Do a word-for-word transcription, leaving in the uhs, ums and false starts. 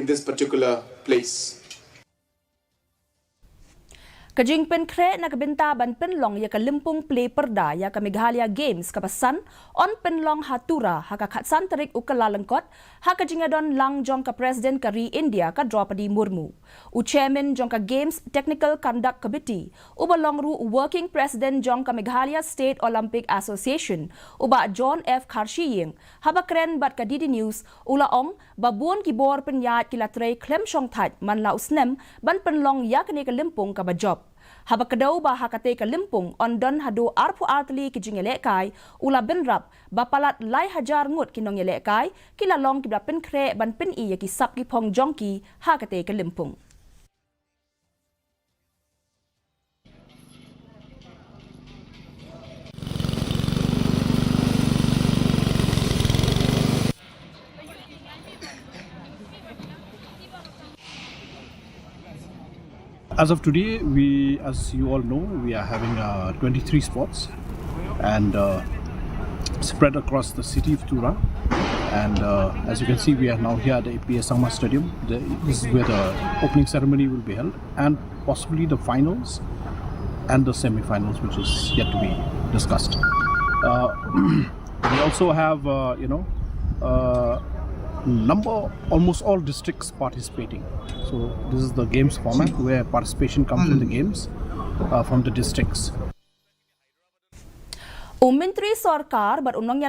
this particular place. Ka jingpynkhreh na ka bynta ban pynlong ïa ka lympung plie pyrda ïa ka Meghalaya Games kaba san, yn pynlong ha Tura ha ka khatsan tarik u Kyllalyngkot, ha ka jingïadon lang jong ka President ka ri India ka Droupadi Murmu. U Chairman jong ka Games Technical Conduct Committee, uba long ruh u Working President jong ka Meghalaya State Olympic Association, u Bah John F Kharshiing, haba kren bad ka D D News, u la ong ba bun ki bor pynïaid ki la trei khlem shongthait man la u snem ban pynlong ïa kane ka lympung kaba jop. Haba kdew ba ha katei ka lympung yn don haduh arphew ar tylli ki jingïalehkai, u la bynrap ba palat lai hajar ngut ki nongïalehkai ki la long kiba la pynkhreh ban pyni ïa ki sap ki phong jong ki ha katei ka lympung. As of today, we, as you all know, we are having uh, twenty-three sports and uh, spread across the city of Tura. And uh, as you can see, we are now here at the A P A Sangma Stadium. The, this is where the opening ceremony will be held, and possibly the finals and the semi-finals, which is yet to be discussed. Uh, we also have, uh, you know, uh, number almost all districts participating. So this is the games format where participation comes from the games, uh, from the districts. U Myntri Sorkar bad u nongïalam